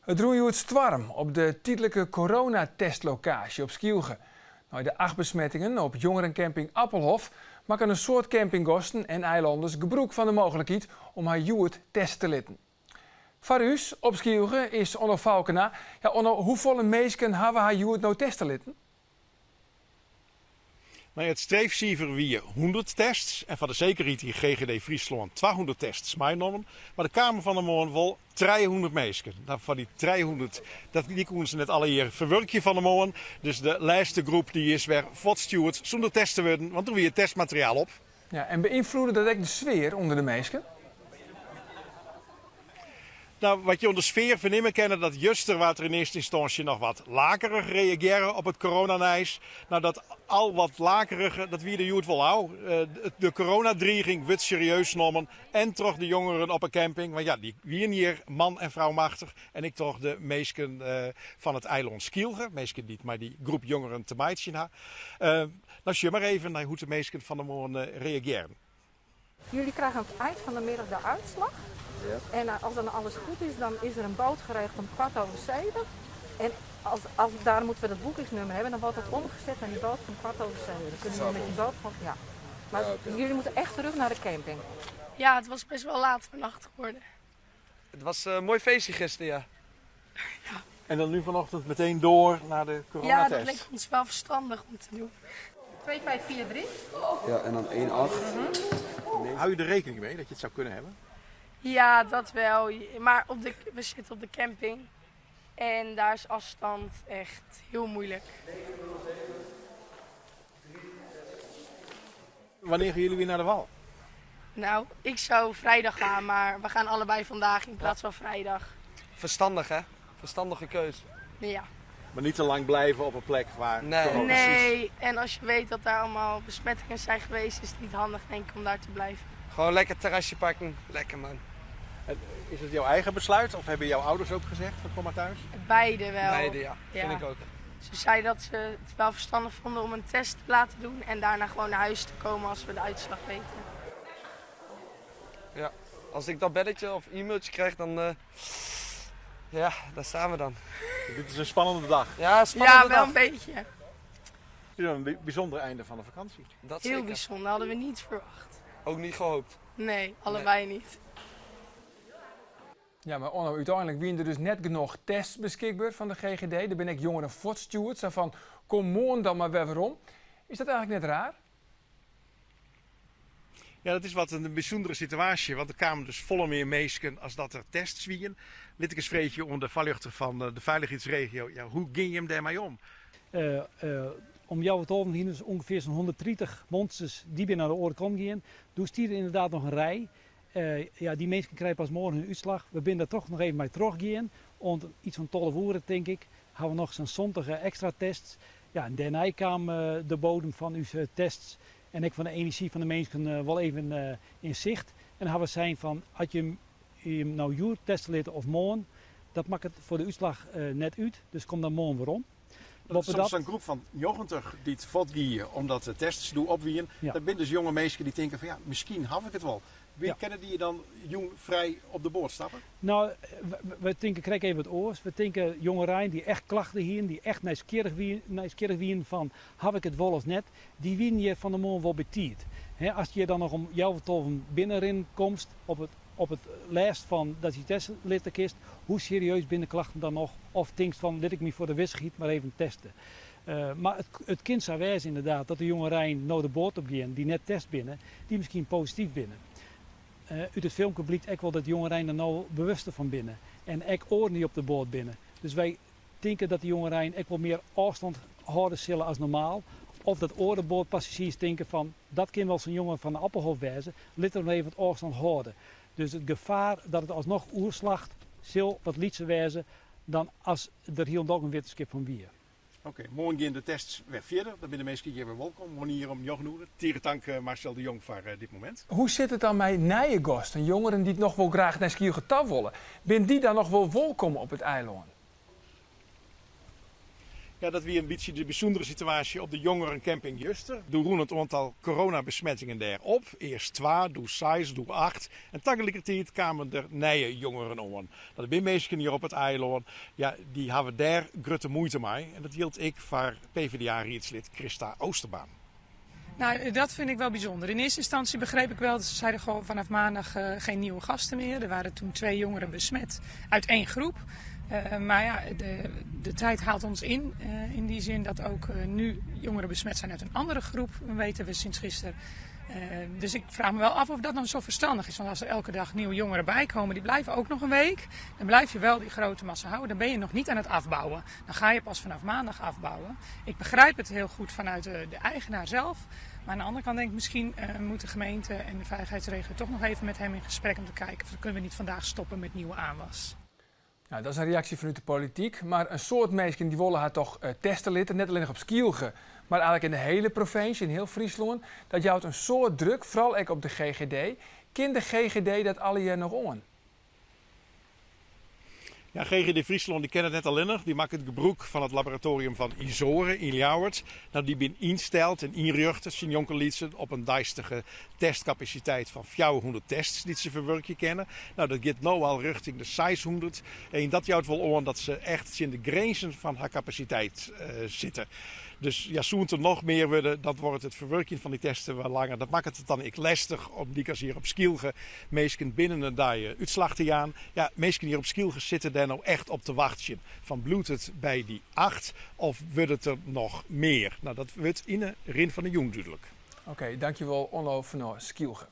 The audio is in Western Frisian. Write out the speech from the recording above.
It rûn hjoed stoarm op de tydlike coronatestlokaasje op Skylge. Nei de acht besmettingen op jongerencamping Appelhof makken in soad campinggasten en eilanners gebrûk fan de mooglikheid om har hjoed teste te litten. Foar ús op Skylge is Onno Falkena. Ja, Onno, hoefolle minsken hawwe har hjoed no teste litten? No ja, it streefsifer wie 100 tests en foar de sekerheid hie GGD Fryslân 200 tests meinommen. Mar der kamen fan 'e moarn wol 300 minsken. No, foar dy 300, dat, dy koene se net allegear ferwurkje fan 'e moarn. Dus de lêste groep dy is wer fuortstjoerd sûnder test te wurden, want doe wie it testmateriaal op. Ja, en beynfloede dat ek de sfear ûnder de minsken? No, wat je oan de sfear fernimme kinne, dat juster waard der yn earste ynstânsje noch wat lakerich reagearre op it coronanijs. No, dat al wat lakerige, dat wie der hjoed wol ôf. De coronadriging wurdt serieus nommen en troch de jongeren op 'e camping, want ja, dy wiene hjir man en frou machtich, en ek troch de minsken fan it eilân Skylge, minsken dy't mei dy groep jongeren te meitsjen ha. No sjoch mar even nei hoe't de minsken fan 'e moarn reagearren. Jullie krijgen aan het eind van de middag de uitslag. Ja. En eh, als dan alles goed is, dan is er een boot geregeld om 7.15. En als, als, daar moeten we dat boekingsnummer hebben, dan wordt dat omgezet naar die boot van 7.15. Dan kunnen jullie met die boot van. Ja. Maar ja, okay. jullie moeten echt terug naar de camping. Ja, het was best wel laat vannacht geworden. Het was een mooi feestje gisteren, ja. ja. En dan nu vanochtend meteen door naar de coronatest? Ja, dat leek ons wel verstandig om te doen. 2543. Ja, en dan 18. Mm -hmm. Hou je er rekening mee dat je het zou kunnen hebben? Ja, dat wel. Maar op de, we zitten op de camping. En daar is afstand echt heel moeilijk. Wanneer gaan jullie weer naar de wal? Nou, ik zou vrijdag gaan, maar we gaan allebei vandaag in plaats van vrijdag. Verstandig hè? Verstandige keus. Ja. Maar niet te lang blijven op een plek waar. Nee, nee. En als je weet dat daar allemaal besmettingen zijn geweest, is het niet handig denk ik om daar te blijven. Gewoon lekker terrasje pakken. Lekker man. En is het jouw eigen besluit of hebben jouw ouders ook gezegd van kom maar thuis? Beide wel. Beide ja, ja. vind ik ook. Ze zei dat ze het wel verstandig vonden om een test te laten doen en daarna gewoon naar huis te komen als we de uitslag weten. Ja, als ik dat belletje of e-mailtje krijg, dan. Uh, ja, daar staan we dan. Dit is een spannende dag. Ja, spannende ja, wel een beetje. Het is een bijzonder einde van de vakantie. Dat Heel zeker. bijzonder, hadden we niet verwacht. Ook niet gehoopt. Nee, allebei nee. niet. Ja, mar Onno, úteinlik wiene der dus net genôch tests beskikber fan de GGD. Der binne ek jongeren fuortstjoerd, sa fan kom moarn dan mar wer werom. Is dat eigenlik net raar? Ja, dat is wat in bysûndere situaasje, want der kamen dus folle mear minsken as dat der tests wiene. Lit ik ris freegje oan de foarljochter fan de feilichheidsregio, ja, hoe gean jim dêrmei om? Uh, uh, om healwei tolven hiene dus ûngefear sa'n 130 monsters dy binne nei de oare kant gien. Doe stie der ynderdaad noch in rij. Uh, ja, dy minsken krije pas moarn hun útslach. We binne der toch noch even mei trochgien. Oant yts fan 12 oere, tink ik, ha we noch sa'n 70 ekstra tests. Ja, en dêrnei kaam de bodem fan ús tests en ek fan de enerzjy fan de minsken wol even yn sicht. En ha we sein fan, as je jim no hjoed teste litte of moarn, dat makket foar de útslach net út, dus kom dan moarn werom. Dat is soms sa'n groep fan 90 dy't fuortgie omdat de tests doe op wiene. Ja. Dat binne dus jonge minsken dy't tinke fan ja, miskien haw ik it wol. Ja. Kinne dy dan jûn frij op de boat stappe? No, we tinke krekt even wat oars. We tinke jongerein dy't echt klachten hiene, dy't echt nijsgjirrich wiene fan haw ik it wol of net, dy wiene hjir fan 'e moarn wol betiid. Ast hjir dan noch om healwei tolven binnenrinnen komst op it op it lêst fan dat je teste litte kinst, hoe serieus binne de klachten dan noch? Of tinkst fan lit ik my foar de wissichheid mar even teste. Mar it, it kin sa wêze ynderdaad dat de jongerein no de boat op gean dy't net test binne, dy't miskien posityf binne. Ut it filmke blykt ek wol dat de jongerein der no bewuster fan binne en ek oaren dy't op de boat binne. Dus wy tinke dat de jongerein ek wol mear ôfstân hâlde sille as normaal. Of dat oare boatpassazjiers tinke fan dat kin wol sa'n jonge fan de Appelhof wêze, lit er mar even wat ôfstân hâlde. Dus it gefaar dat it asnoch oerslacht sil wat lytser wêze dan as der hielendal gjin wittenskip fan wie. Oké, moarn gean de tests wer fierder. Dan binne de minsken hjir wer wolkom. Moarn ier om njoggen oere. Tige tank Marcel de Jong foar dit momint. Hoe sit it dan mei nije gasten, jongeren dy't noch wol graach nei Skylge ta wolle? Binne dy dan noch wol wolkom op it eilân? Ja, dat wie in bytsje de bysûndere situaasje op de jongerencamping juster. Doe rûn it oantal coronabesmettingen dêr op. Earst twa, doe seis, doe acht. En tagelikertiid kamen der nije jongeren oan. Dat binne minsken hjir op it eilân, ja, dy hawwe dêr grutte muoite mei. En dat jildt ek foar PvdA-riedslid Christa Oosterbaan. Nou, dat vind ik wel bijzonder. In eerste instantie begreep ik wel dat ze zeiden gewoon vanaf maandag geen nieuwe gasten meer. Er waren toen twee jongeren besmet uit één groep. Maar ja, de tijd haalt ons in. In die zin dat ook nu jongeren besmet zijn uit een andere groep, weten we sinds gisteren. Dus ik vraag me wel af of dat nou zo verstandig is. Want als er elke dag nieuwe jongeren bij komen, die blijven ook nog een week. Dan blijf je wel die grote massa houden. Dan ben je nog niet aan het afbouwen. Dan ga je pas vanaf maandag afbouwen. Ik begrijp het heel goed vanuit de eigenaar zelf. Maar aan de andere kant denk ik, misschien moet de gemeente en de veiligheidsregio toch nog even met hem in gesprek om te kijken of kunnen we niet vandaag stoppen met nieuwe aanwas. Nou, dat is in reaksje fanút de polityk. Mar in soad minsken dy wolle har toch teste litte, net allinnich op Skylge, mar eigenlik yn de hiele provinsje, yn hiel Fryslân. Dat jout in soad druk, foaral ek op de GGD. Kin de GGD dat allegear noch oan? Ja, GGD Fryslân dy kin it net allinnich. Dy makket gebrûk fan it laboratoarium fan Izore yn Ljouwert. No, dy binne ynsteld en ynrjochte, syn jonkerlytsen, op in deistige testkapasiteit fan 400 tests dy't se ferwurkje kinne. No, dat giet no al rjochting de 600. En dat jout wol oan dat se echt tsjin de grinzen fan har kapasiteit sitte. Dus ja, soe it der noch mear wurde, dan wurdt it ferwurkjen fan dy testen wer langer. Dat makket it dan ek lestich om lykas hjir op Skylge minsken binnen in dei útslach te jaan. Ja, minsken hjir op Skylge sitte dêr no echt op te wachtsjen. Fan bliuwt it by dy acht of wurdt it der noch mear? No, dat wurdt yn 'e rin fan 'e jûn dúdlik. Oké, dankjewol Onno fanôf Skylge.